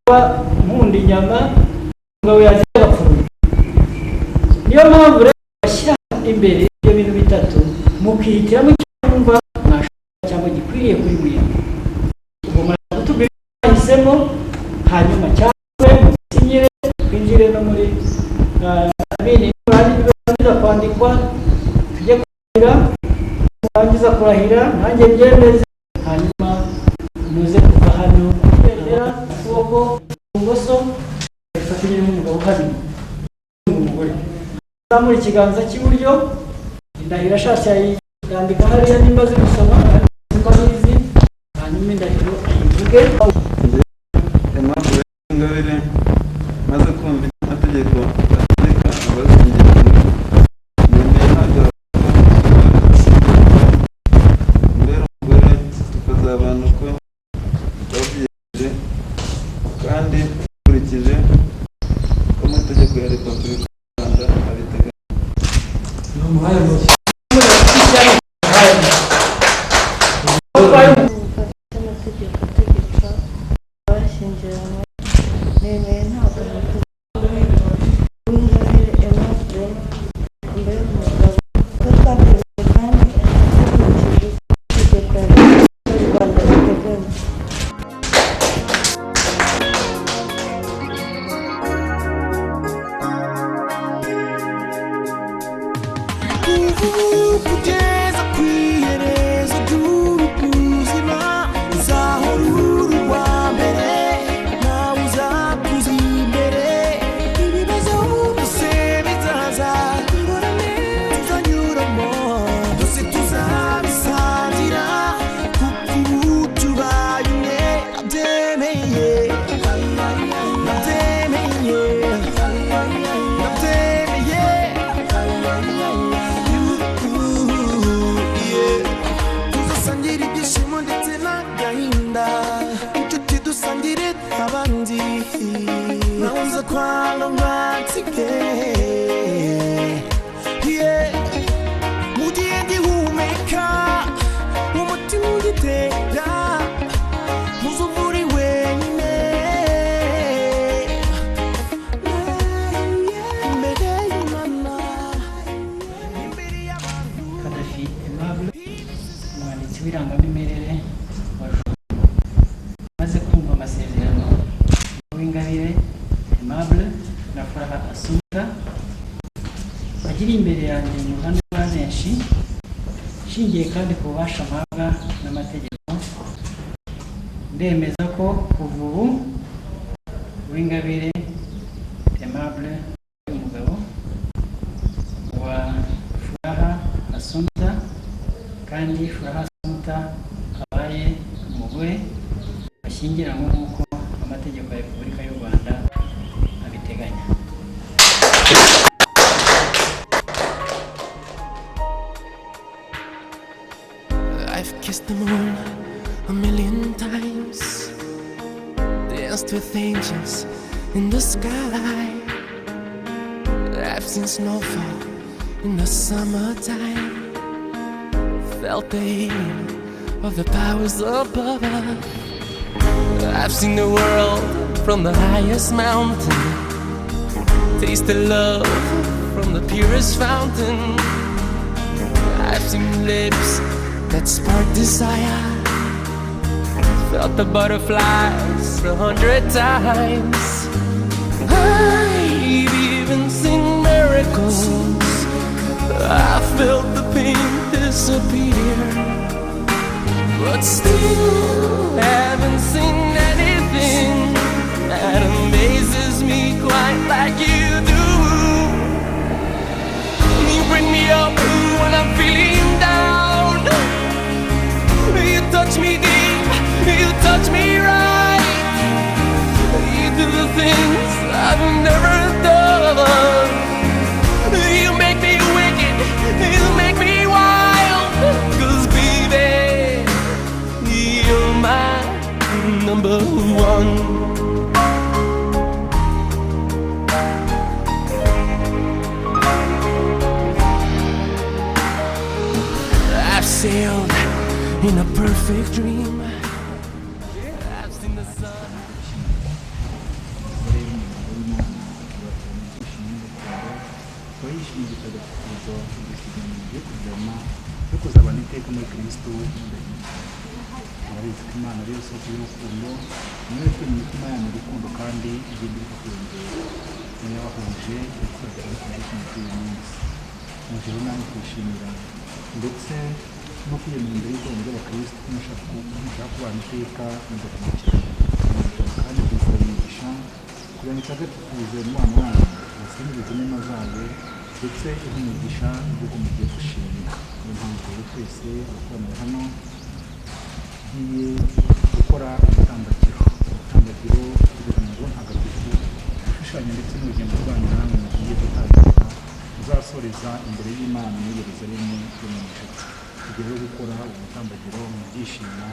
Kuba nkunda inyama, umugabo yazirya agapfuye. Niyo mpamvu rero bashyira imbere ibyo bintu bitatu, mukihitiramo icyo mwumva mwashobora cyangwa gikwiriye kuri mwebwe. Ubwo muraza kutubwira icyo mwahisemo, hanyuma cyangwa musinyire, twinjire no muri bindi. Nurangiza kwandikwa, tujye kurahira. Nurangiza kurahira, nanjye mbyemeze, hanyuma muze kuva hano. Ibendera, ukuboko ibumoso ifatanye n'umugabo uhari, umugore zamura ikiganza cy'iburyo. Indahiro ashatse yayandika hariya nimba azi gusoma, ariko ko abizi, hanyuma indahiro ayivuge. Aimable Ingabire, maze kumva icyo amategeko ategeka abashyingiranywe, nemeye nta gahato ko mbera umugore, tukazabana uko twabyiyemeje kandi dukurikije uko amategeko ya Repubulika y'u Rwanda abiteganya. Namuhaye amashyi. Cy'amategeko ategeka abashyingiranywe, nemeye nta gahato Uwingabire Aimable mbere umugabo, ko twabyemeje kandi dukurikije uko amategeko ya Repubulika y'u Rwanda abiteganya. Kuva ubu kugeza ku iherezo ry'ubuzima, uzahora uri uwa mbere, ntawe uzakuza imbere. Ibibazo byose bizaza, ingorane tuzanyuramo, byose tuzabisangira, kuko ubu tubaye umwe. Ndabyemeye, ndabyemeye, ndabyemeye. Tuzasangira ibyishimo ndetse n'agahinda, inshuti dusangire abandi, nawe uza kwanga ngwansige. Yeah. Mu gihe ngihumeka, umutima ugitera, ntuzumva wenyine imbere y'Imana, imbere y'abantu. Kadafi Aimable, umwanditsi w'irangamimerere wa Juru, maze kumva amasezerano Uwingabire Aimable na Furaha Assumpta bagiriye imbere yanjye mu ruhame rwa benshi, nshingiye kandi ku bubasha mpabwa n'amategeko, ndemeza ko kuva ubu Uwingabire Aimable ari umugabo wa Furaha Assumpta, kandi Furaha Assumpta abaye umugore, bashyingiranywe nk'uko amategeko ya Repubulika y'u Rwanda abiteganya. I've kissed the moon a million times, danced with angels in the sky. I've seen snowfall in the summertime, felt the healing of the powers above. I've seen the world from the highest mountain, tasted love from the purest fountain. I've seen lips that spark desire, felt the butterflies 100 times. I've even seen miracles. I felt the pain disappear, but still haven't seen anything that amazes me quite like you do. You bring me up when I'm feeling down. You touch me deep, you touch me right. You do the things I've never done. You make me wicked, you make me wild. 'Cause baby, you're my number one. I've sailed in a perfect dream. I've seen the sun. mugiye kugirana yo kuzabana iteka muri Kristo mudahindukira. Murabizi ko Imana ariyo soko y'urukundo, niyo yakuye mu mitima yanyu urukundo kandi igenda irushaho kwiyongera. Niyo yabahuje ndetse bakaba bakomeje kuri uyu munsi. Muje rero namwe kwishimira ndetse no kwiyemera imbere y'ikoraniro ry'abakristo ko mushaka kubana iteka mudahemukirana. Kandi kuyisaba imigisha kugira ngo itagatifuze umubano wanyu, ibasingize inema zayo ndetse ihe umugisha igihugu mugiye gushinga. Niyo mpamvu rero twese abakoraniye hano tugiye gukora umutambagiro, umutambagiro tugeze mu ngoro ntagatifu ushushanya ndetse n'urugendo rwanyu namwe mugiye gutangira muzasoreza imbere y'Imana muri Yerusalemu yo mu ijuru. Tugiye rero gukora uwo mutambagiro mu byishimo,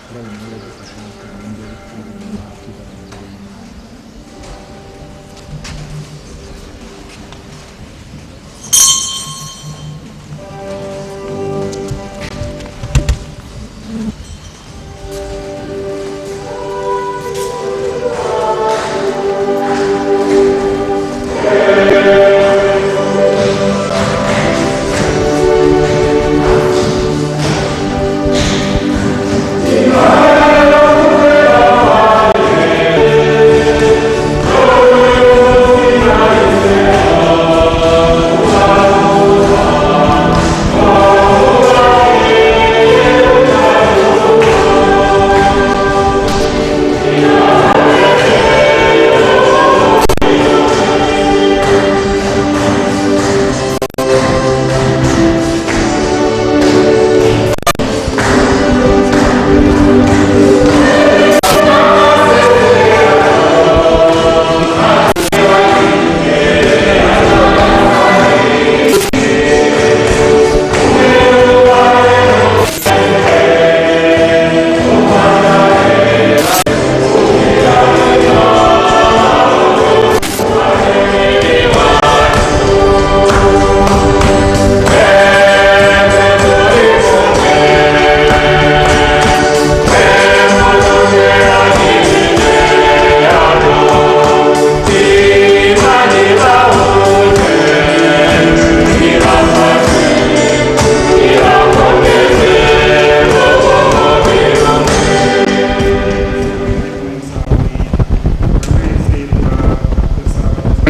kuri ayo nawe uradufasha tugende turirimba tugana mu ngoro y'Imana.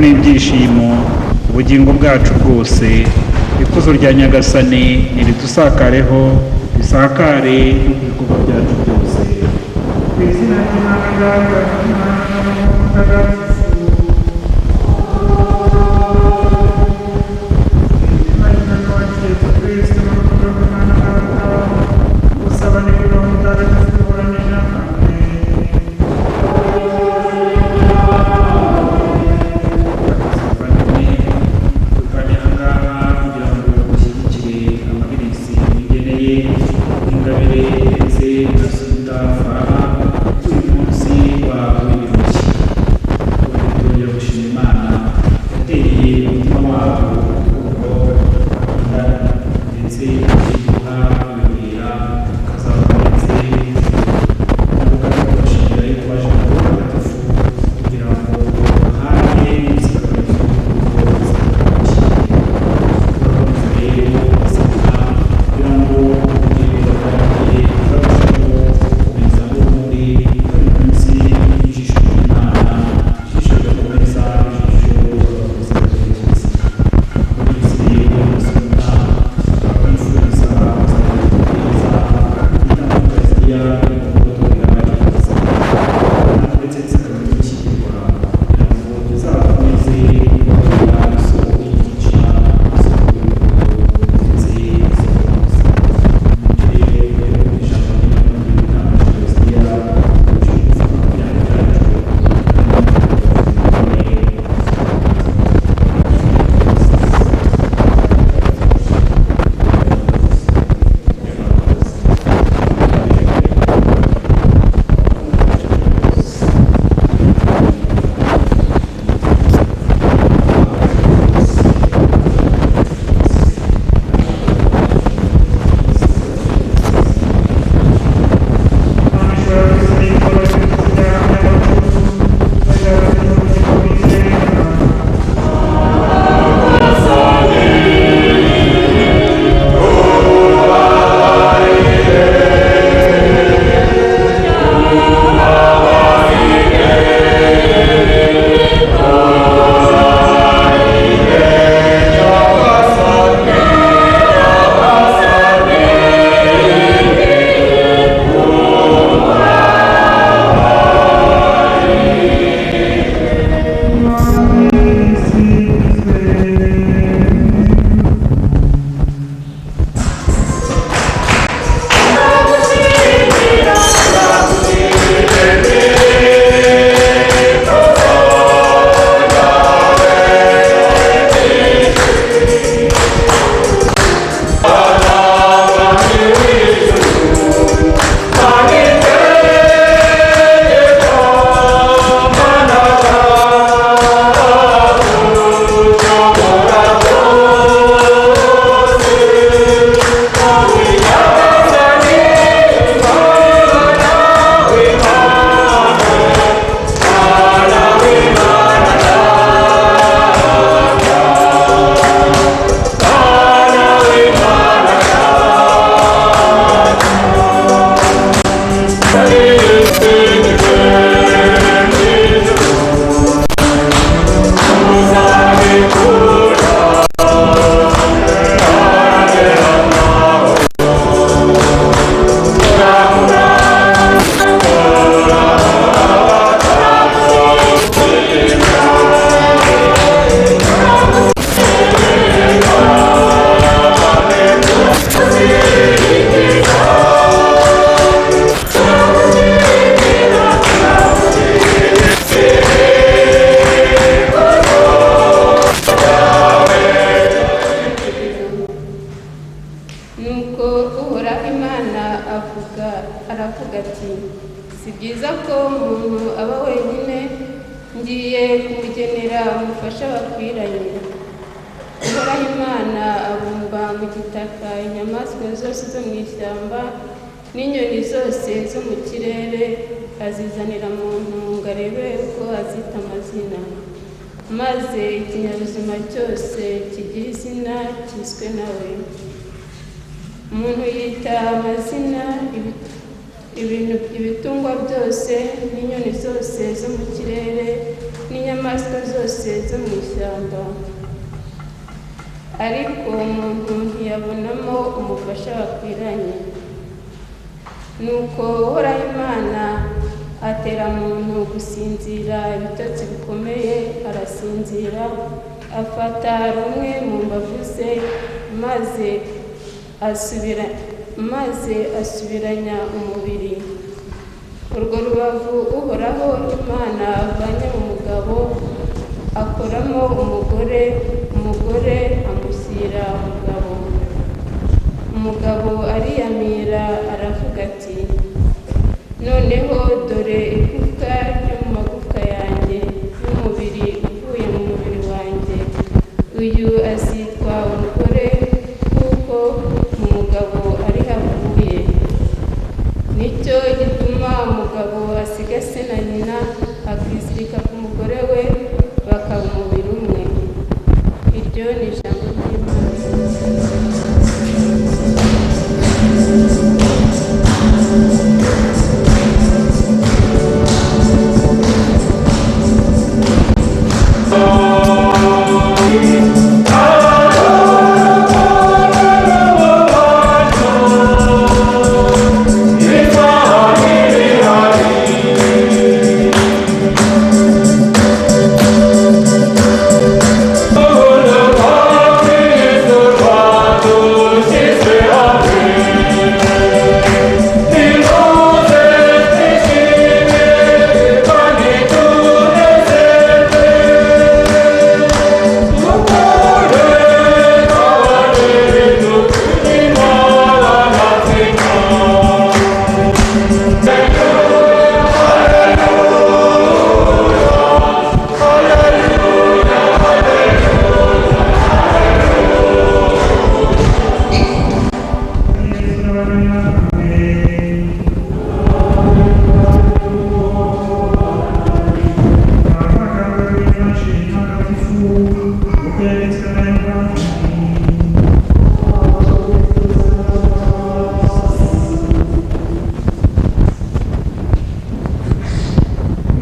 N'ibyishimo ubugingo bwacu bwose. Ikuzo rya Nyagasani niridusakareho, risakare no ku bikorwa byacu byose. Ku izina ry'Imana Data n'Umwana na Roho Mutagatifu. Imana wacu Yesu Kristo n'urukundo rw'Imana Data, ubusabane bw'Roho Mutagatifu buhorane namwe. Tukajya ahangaha kugira ngo dushyigikire amabirisi migeneye Ingabire ndetse na Suta Furaha uyu munsi wabo w'ibirori. Ngiye kumugenera umufasha bakwiranye. Uhoraho Imana abumba mu gitaka inyamaswa zose zo mu ishyamba n'inyoni zose zo mu kirere, azizanira muntu ngo arebe uko azita amazina. Maze ikinyabuzima cyose kigira izina kiswe nawe. Umuntu yita amazina ibintu ibitungwa byose n'inyoni zose zo mu kirere n'inyamaswa zose zo mu ishyamba. Ariko umuntu ntiyabonamo umufasha bakwiranye. Nuko Uhoraho Imana atera muntu gusinzira ibitotsi bikomeye, arasinzira, afata rumwe mu mbavu ze, maze asubiranya umubiri. Urwo rubavu Uhoraho Imana avanye mu mugabo akoramo umugore, umugore amushyira umugabo. Umugabo ariyamira aravuga ati: Noneho dore igufwa ryo mu magufwa yanjye n'umubiri uvuye mu mubiri wanjye, uyu azitwa umugore kuko mu mugabo ariho avuye. Nicyo gituma umugabo asiga se na nyina akizirika ku mugore we, bakaba umubiri umwe. Iryo ni ijambo ry'Imana.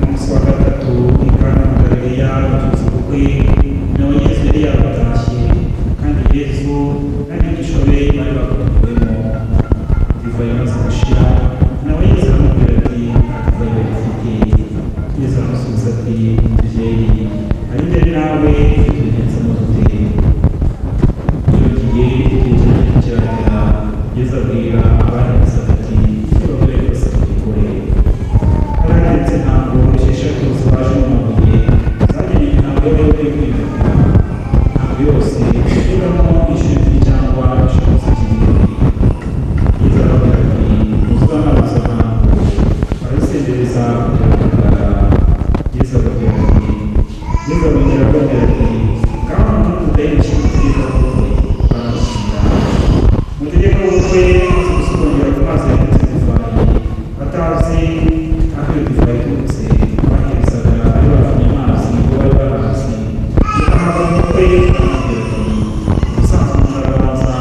Umunsi wa gatatu i Kana mu Galileya bacuza ubukwe, nawe Yesu yari yabatashye, kandi Yesu n'abigishwa be bari bakumiwemo. Divayi imaze gushira, nawe Yesu aramubwira ati: Nta divayi bagifite. Yesu aramusubiza ati: Mubyeyi, ari njye nawe tubigenzemo dute? Byongeye igihe kiragera kiragera, Yesu abwira abaherezaga ati: Icyo babwiye byose mubikore. Haranditse ntabwo esheshatu zibaje mu mabuye zagenewe imihango y'abayahudi yo kwiyuhagira. Ntabwo yose ishyirwamo inshuro ebyiri cyangwa eshatu z'ikigori. Yesu arababwira ati: Muzure amazi izo ntango. Barazisendereza kugera ku ndagara. Yesu arababwira ati, Yesu arongera arababwira ati: Ngaho mudahishe umutegeka w'ubukwe. Baramushyira. Umutegeka w'ubukwe amaze gusogongera ku mazi yahindutse divayi, atazi aho iyo divayi iturutse, abaherezaga bari bavanye amazi ngo bari bahazi. Ahabwa umukwe aramubwira ati: Ubusanzwe umuntu arabanza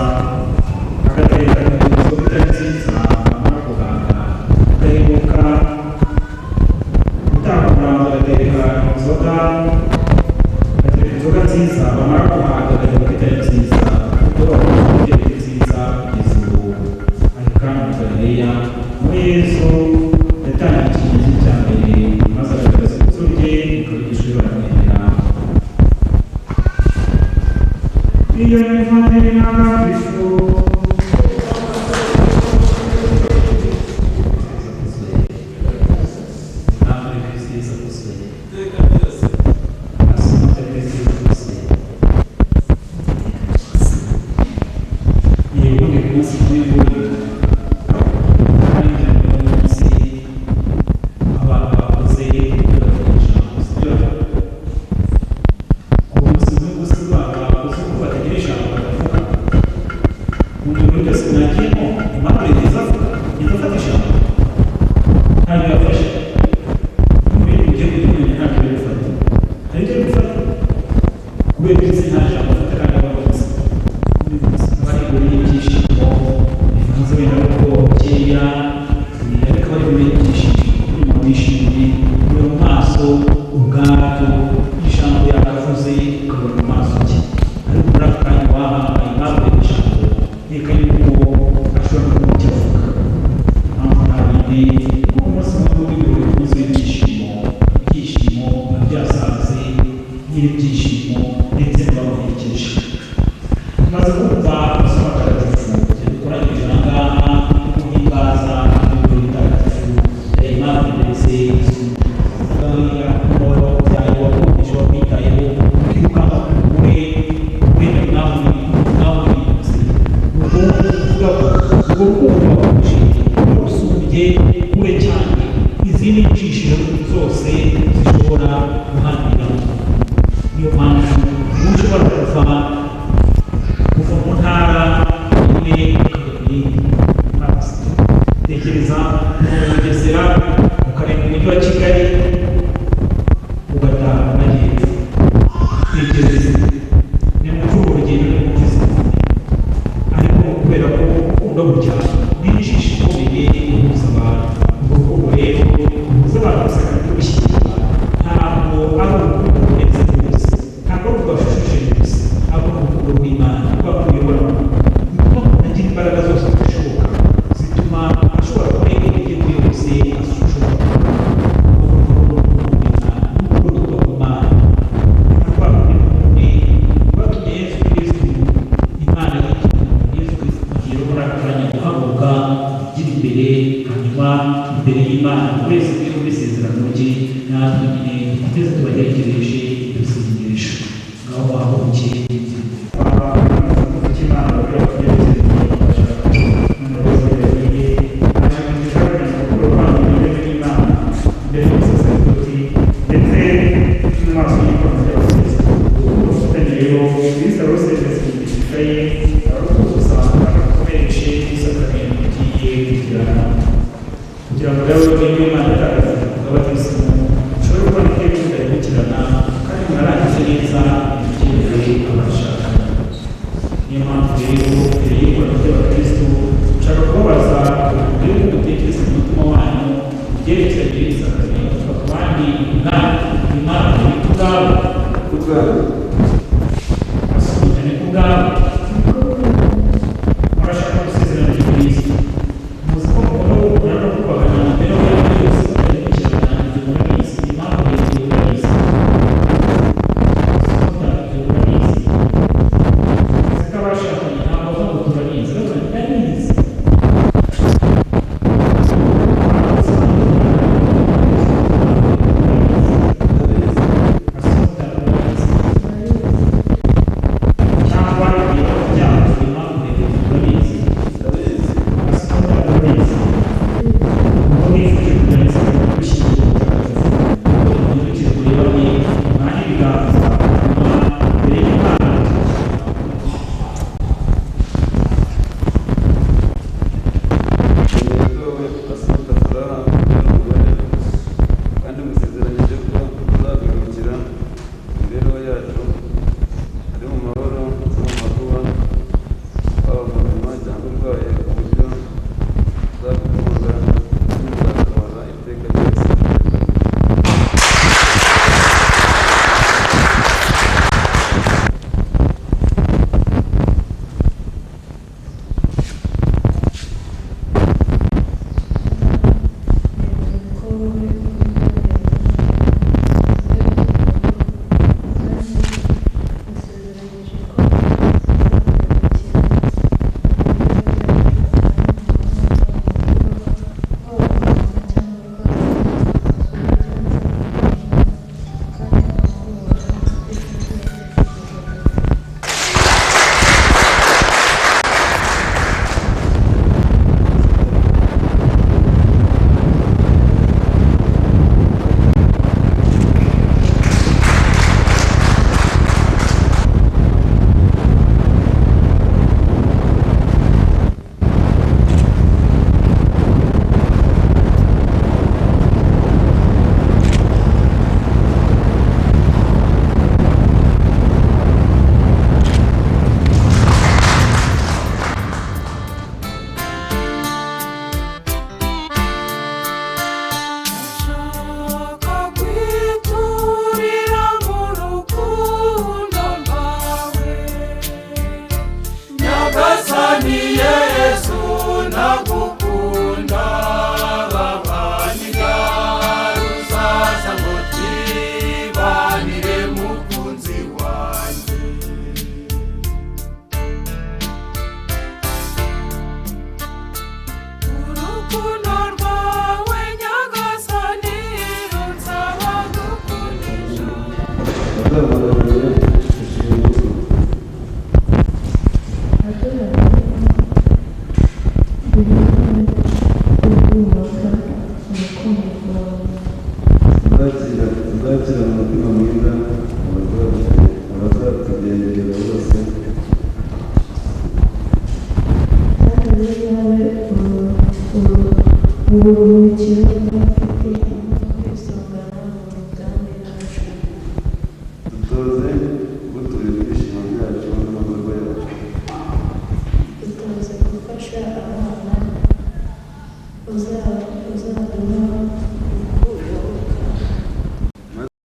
agatereka inzoga itari nziza, bamara guhaga agaheruka gutanga umurambo, agatereka inzoga nziza, bamara guhaga agaheruka itari nziza, kuko bakunze gutereka nziza kugeza ubu. Ariko kandi mu Galileya muri Yesu yatangiye ikimenyetso cya mbere, maze agaragaza ikuzo rye, nuko abigishwa be baramwemera. Iyo ni ivanjiri ntagatifu. Ubundi ku munsi nk'uyu nguyu, kandi ngira ngo uno munsi abantu bakoze ibyo bategereje, sibyo? Nyiribyishimo ndetse n'abamuherekeje. Tumaze kumva amasomo atagatifu dukoranyije aha ngaha guhimbaza ibirori bitagatifu bya Aimable ndetse byawe wakumvise, wakwitayeho, ukirukanka kure wenda mwawurinze. Ni ukuvuga ko urwo rukundo wakushimiye rusumbye kure cyane izindi nyigisho zose zishobora guhambiraho. Niyo mpamvu ushobora kuva mu ntara imwe ukajya ku yindi. Tekereza kuva mu Bugesera ukarenga umujyi wa Kigali ugataha mu majyepfo. Tekereza ni muri urwo rugendo, ni mu ariko kubera ko urukundo burya ni injiji ikomeye ihuza abantu. Urwo rukundo rero ruhuza abantu gusa kandi rubishyigikira, ntabwo ari urukundo rurenze rwose, ntabwo ari urwashushije gusa, ahubwo ni urukundo rw'Imana rwa kuyobora umuntu, bituma umuntu agira imbaraga zose zishoboka zituma ashobora kurenga imitego yose ashobora kubona. Urwo rukundo rw'Imana, urukundo ruturuka ku Mana, rwa rundi rundi rwatumye Yesu Kristu, Imana Yesu Kristu, rero muri aka kanya guhaguruka ugira imbere, hanyuma imbere y'Imana buri wese uri isezerano rye, natwe nyine dukomeze tubagerekereje iryo sengesho. Ngaho bahagurukiye. Kugira ngo rero niba Imana itagatifu bw'abatisimu mushobore kubona iteka mudahemukirana kandi munarangize neza imikenyero abashakanye. Niyo mpamvu rero mbere y'ikoraniro ry'abakristo nshaka kubabaza mbere y'uko mutekereza mu mutima wanyu ibyerekeranye n'isakaramentu ku bandi. Umwami Imana ni ku bwabo, asunikane ku bwabo. Ubugenzuzi.